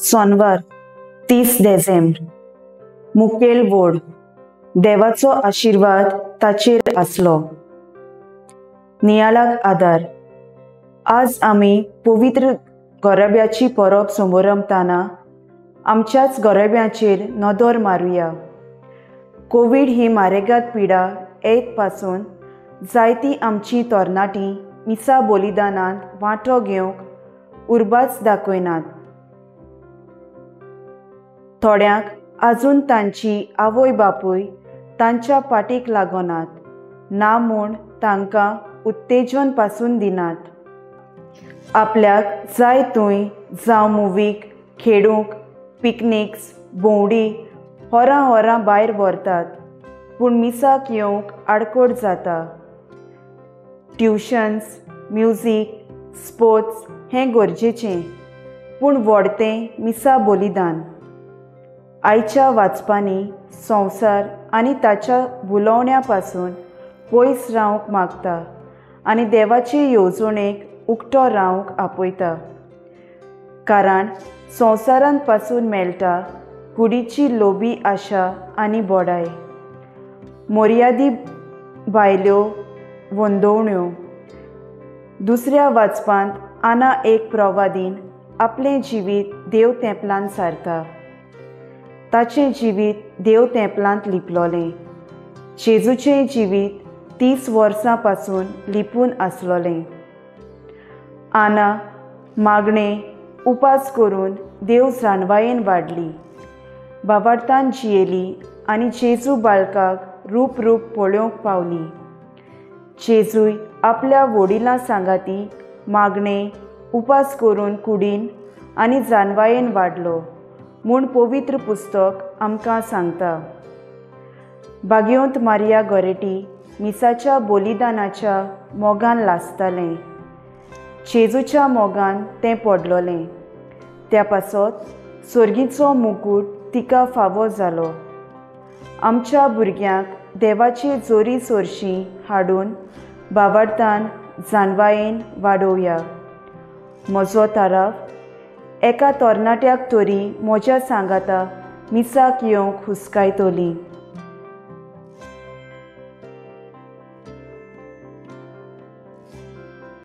सोनवार 30 देसेंब्र. मुखेल वोड. देवाचो आशिर्वाद ताचेर आसलो. नियाळाक आदार. आज आमी पवित्र गोरब्याची परब समोरमताना आमच्याच गोरब्याचेर नदर मारुया. कोवीड ही मारेगात पिडा येत पासून जायती आमची तरणाटी मिसा बलिदानांत वांटो घेवंक उर्बाच दाखयनात. थोड्यांक आजून तांची आवय बापूय तांच्या पाटीक लागनात ना म्हूण तांकां उत्तेजन पासून दिनात. आपल्याक जाय थंय जावं मुवीक, खेडूंक, पिकनिक्स, भोंवडी होरां होरां भायर व्हरतात, पूण मिसाक येवंक आडकोड जाता. ट्युशन्स, म्युजीक, स्पोर्ट्स हें गरजेचें, पूण व्हडतें मिसा बलिदान. आयच्या वाचपांनी संवसार आनी ताच्या भुलोवण्या पासून पयस रावंक मागता आनी देवाचे येवजणेक उक्तो रावंक आपयता. कारण संवसारांत पासून मेळटा कुडीची लोबी आशा आनी बोडाय, मर्यादी भायल्यो वंदोवण्यो. दुसऱ्या वाचपांत आना एक प्रवादीन आपलें जिवीत देव तेंपलान सारता. ताचें जिवीत देव तेंपलांत लिपलोलें. जेजूचें जिवीत 30 वर्सां पासून लिपून आसलोलें. आना मागणें उपास करून देव जाणवायेन वाडली, बाबार्थान जियेली आनी जेजू बाळकाक रूप रूप पळोवंक पावली. जेजूय आपल्या वडिलां सांगाती मागणें उपास करून कुडीन आनी जाणवायेन वाडलो म्हूण पवित्र पुस्तक आमकां सांगता. बागयोंत मारिया गोरेटी मिसाच्या बलिदानाच्या मोगान लासतालें. जेजूच्या मोगान तें पडलोलें. त्या पासत सोर्गीचो मुकूट तिका फावो जालो. आमच्या भुरग्यांक देवाची जोरी सोरशी हाडून बाबार्थान जाणवायेन वाडोवया. म्हजो ताराफ एका तरणाट्याक तरी म्हज्या सांगाता मिसाक येवंक हुस्कायतली.